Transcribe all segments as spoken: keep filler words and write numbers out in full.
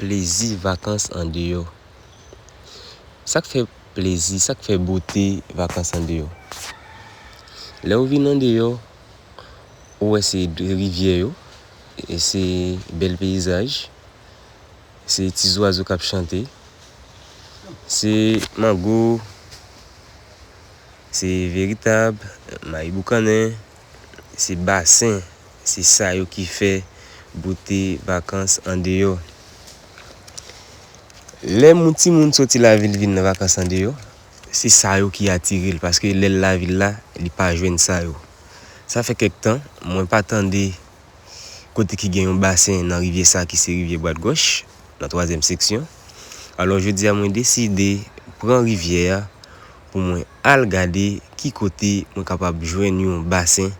Plezi vakans andeyò. Sa k fè plezi, sa k fè bote vakans andeyò? Lè w vin andeyò, ou wè se de rivyè yo, e se bèl peyizaj, se ti zwazo k ap chante, se mango, se veritab, mayi boukannen, se basen, se sa yo ki fè bote vakans andeyò. Lè moun, timoun soti lavil vin nan vakans andeyò, se sa yo ki atire l, paske lè l lavil la, li pa jwenn sa yo. Sa fè kèk tan, mwen pa tande kote ki gen yon basen nan rivyè sa ki se rivyè Bwatgòch, nan twazyèm seksyon. Alò, jodi a, mwen deside pran rivyè a pou mwen al gade ki kote mwen kapab jwenn yon basen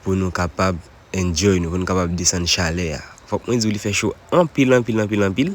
pou nou kapab enjoy nou, pou nou kapab desann chalè a. Fòk mwen di w, li fè cho anpil, anpil, anpil, anpil.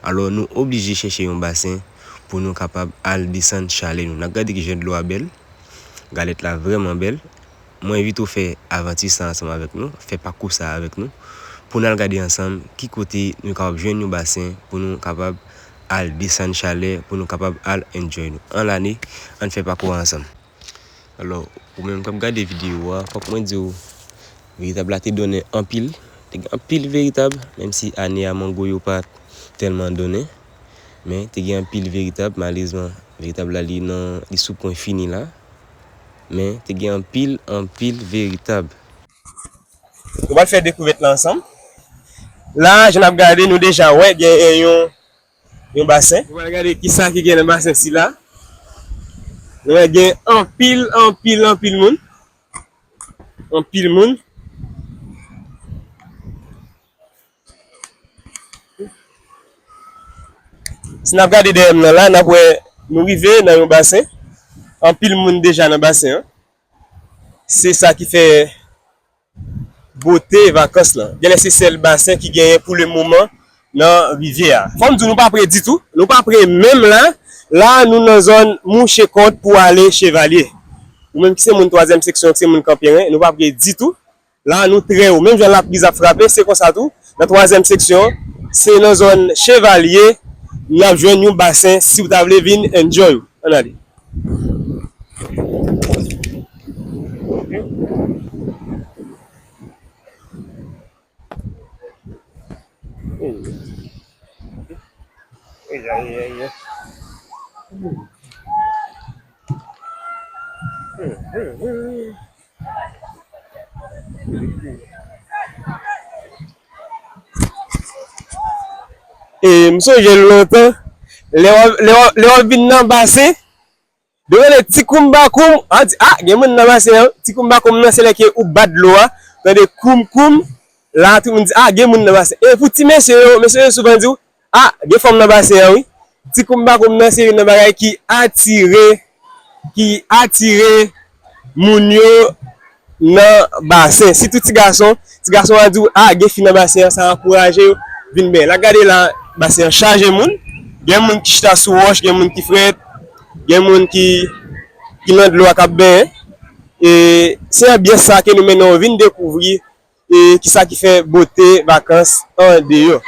Alò, nou oblije chèche yon basen pou nou kapab al desann chalè nou. N ap gade kijan dlo a bèl. Galèt la vrèman bèl. Mwen envite w fè avanti sa ansanm avèk nou, fè pakou sa avèk nou, pou n al gade ansanm ki kote nou kapab jwenn yon basen pou nou kapab al desann chalè, pou nou kapab al enjoy nou. Ann ale, ann fè pakou a ansanm. Alò, ou menm k ap gade videyo a, fòk mwen di w, veritab la te donnen anpil. Te gen anpil veritab, menm si ane a mango yo pa tèlman donnen. Men, te gen anpil veritab. Malerezman, veritab la, li nan, li sou pwen fini la. Men, te gen anpil, anpil veritab. Nou pral fè dekouvèt la ansanm. La, jan n ap gade, nou deja wè gen yon, yon basen. Nou pral gade kisa ki gen nan basen sila. Nou wè gen anpil, anpil, anpil moun. Anpil moun. Si n ap gade dèyè m nan la, n ap wè nou rive nan yon basen. Anpil moun deja nan basen an. Se sa ki fè bote vakans lan. Genlè se sèl basen ki genyen pou le moman nan rivyè a. Fò m di w, nou pa pre ditou. Nou pa pre menm la. La, nou nan zòn mouche kont pou ale Chevalye. Ou menm ki se moun twazyèm seksyon, ki se moun Kanperen, nou pa pre ditou. La, nou trè wo. Menm jan lapriz ap frape, se konsa tou. Nan twazyèm seksyon, se nan zòn Chevalye, n ap jwenn yon basen si w ta vle vin enjoy ou. Ann ale. E, m sonje l lontan, lè w ap, lè w ap, lè w ap vin nan basen, depi w tande ti koum ba koum, w ap di, "Ah, gen moun nan basen an." Ti koum ba koum nan, se lè ke ou bat dlo a, tande koum koum, la tout moun di, "Ah, gen moun nan basen." E pou ti mesye yo, mesye yo souvan di w, "Ah, gen fanm nan basen an, wi." Ti koum ba koum nan, se youn nan bagay ki atire, ki atire moun yo nan basen. Sitou ti gason, ti gason an di w, "Ah, gen fi nan basen an," sa ankouraje yo vin benyen. La gade la, basen an chaje moun. Gen moun ki chita sou wòch, gen moun ki frèt, gen moun ki, ki nan dlo a k ap benyen. E se anbyans sa ke nou mennen w vin dekouvri e kisa ki fè bote vakans andeyò.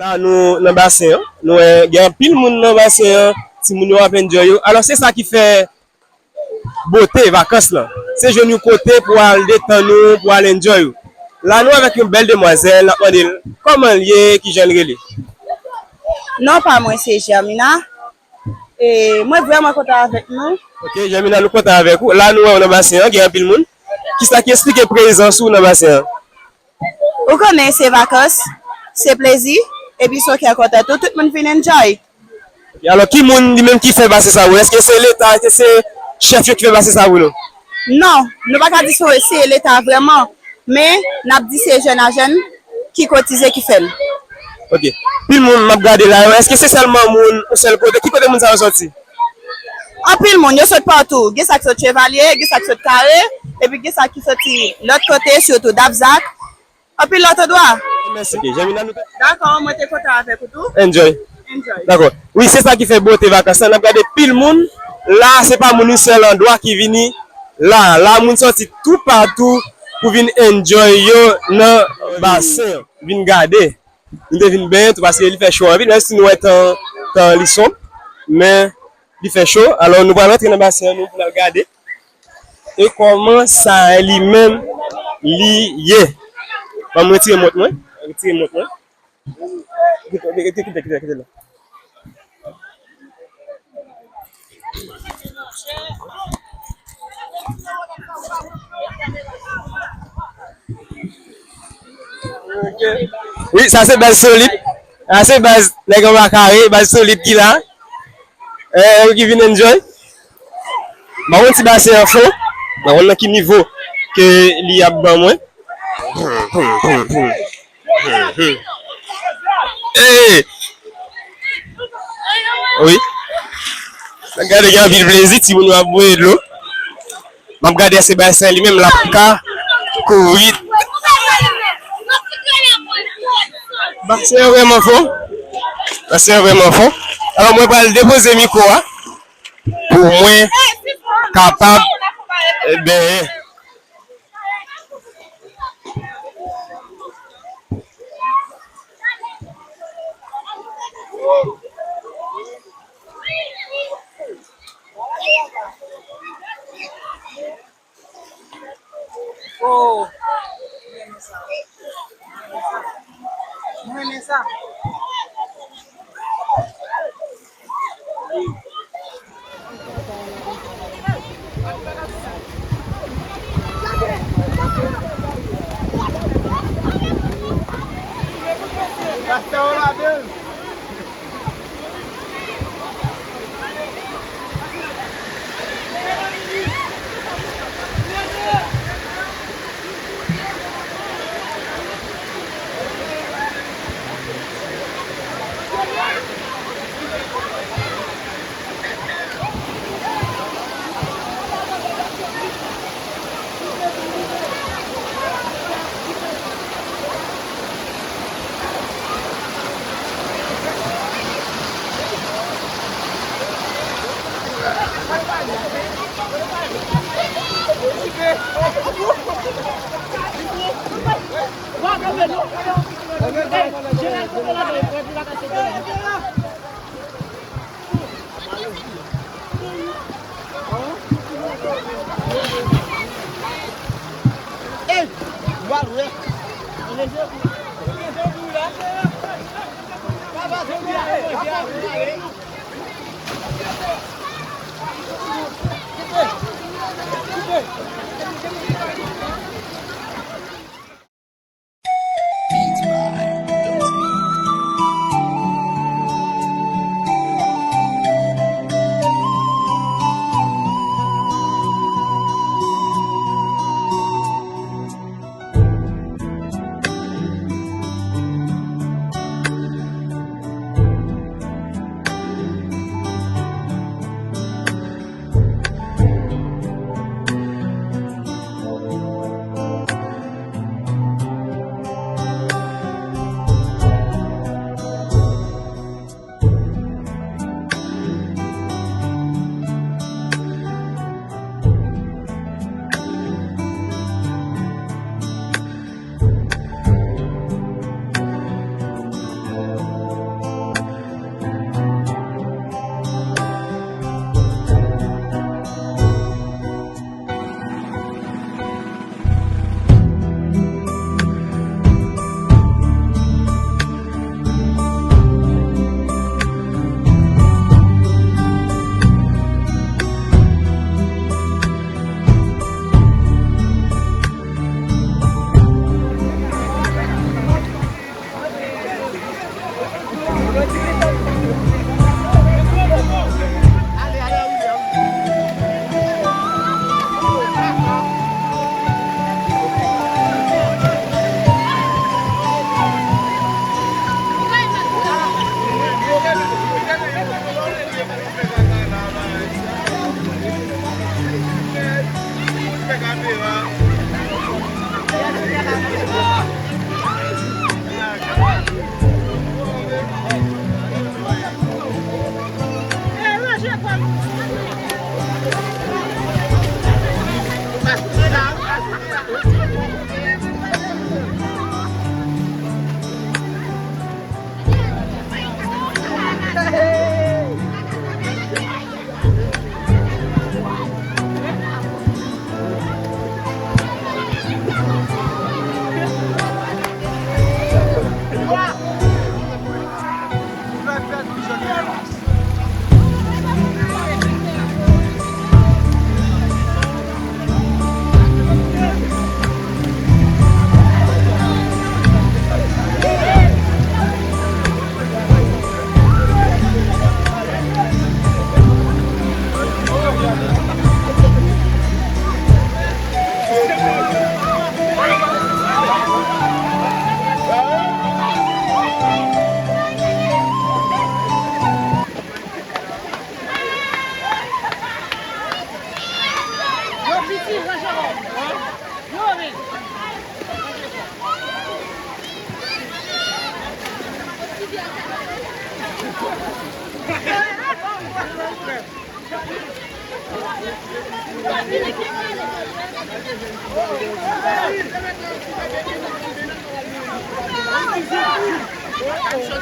La nou nan basen an, nou wè gen anpil moun nan basen an, timoun yo ap enjoy yo. Alò se sa ki fè bote vakans lan. Se jwenn yon kote pou al detann ou, pou al enjoy ou. La nou avèk yon bèl demwazèl, n ap mande l kòman l ye, kijan l rele. Non pa mwen se Germina. E mwen vrèman kontan avèk nou. Ok, Germina, nou kontan avèk ou. La nou wè w nan basen an, gen anpil moun. Kisa ki eksplike prezans ou nan basen an? Ou konnen se vakans, se plezi, epi se yon kè kontan tou, tout moun vin enjoy. E alò, ki moun li menm ki fè basen sa pou nou? Èske se Leta, èske se chèf yo ki fè basen sa pou nou? Non, nou pa ka di se, se Leta vrèman, men n ap di se jèn a jèn, ki kotize ki fè l. Ok. Pil moun m ap gade la yo, èske se sèlman moun yon sèl kote? Ki kote moun sa yo soti? Anpil moun, yo sot patou. Gen sa k sot Chevalye, gen sa k sot Kare, epi gen sa ki soti lòt kote, sitou Dabzak. Anpil lòt andwa. Mèsi. Ok, Germina, nou te... Dakò, mwen te kontan avèk ou tou. Enjoy. Enjoy. Dakò. Wi, se sa ki fè bote vakans lan. N ap gade pil moun. La, se pa moun yon sèl andwa ki vini la. La, moun soti toupatou pou vin enjoy yo nan basen an. Vin gade. Nou te vin benyen tou paske li fè cho anpil, menm si nou wè tan, tan li sonb, men li fè cho. Alò, nou pral rantre nan basen an nou pou n al gade e kòman sa li menm li ye. Ban m retire mont mwen. Retire mont mwen. Kite, kite, kite, kite, kite la. Ok. Wi, sa se baz solid. Sa se baz nèg anba kare, baz solid ki la. Eh, ki vin enjoy. M pa konn si basen an fon. M pa konn nan ki nivo ke li ap ban mwen. Hey! Wi. Gade gen anpil plezi, timoun yo ap bwè dlo. M ap gade èske basen li menm l ap ka kouvri. Basen an vrèman fon. Basen an vrèman fon. Alò, mwen pral depoze mikwo a pou mwen kapab, eh, benyen. Oh, mwen renmen sa. Mwen renmen sa.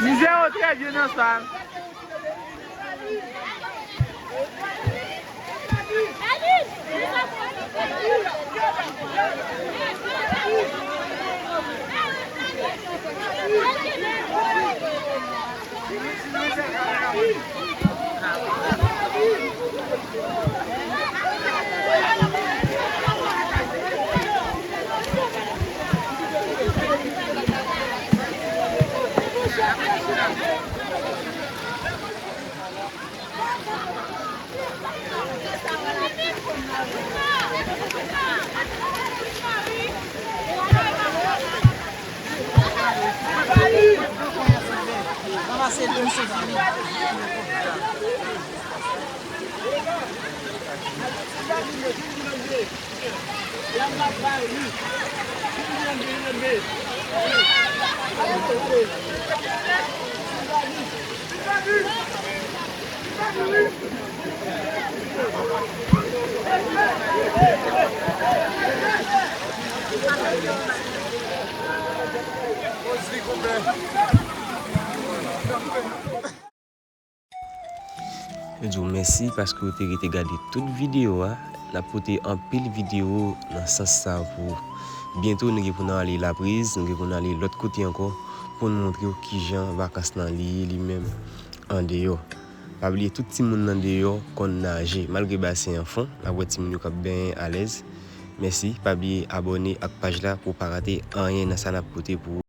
Mizè yo trè byen nan sa. Yo di w mèsi paske w te rete gade tout videyo a. N ap pote anpil videyo nan sans sa pou ou. Byento, nou gen pou n ale Lapriz, nou gen pou n ale lòt kote ankò pou n montre w kijan vakans lan li ye li menm andeyò. Pa bliye, tout timoun nan deyò konn naje. Malgre basen an fon, n ap wè timoun yo k ap benyen alèz. Mèsi, pa bliye abòne ak paj la pou w pa rate anyen nan sa n ap pote pou ou.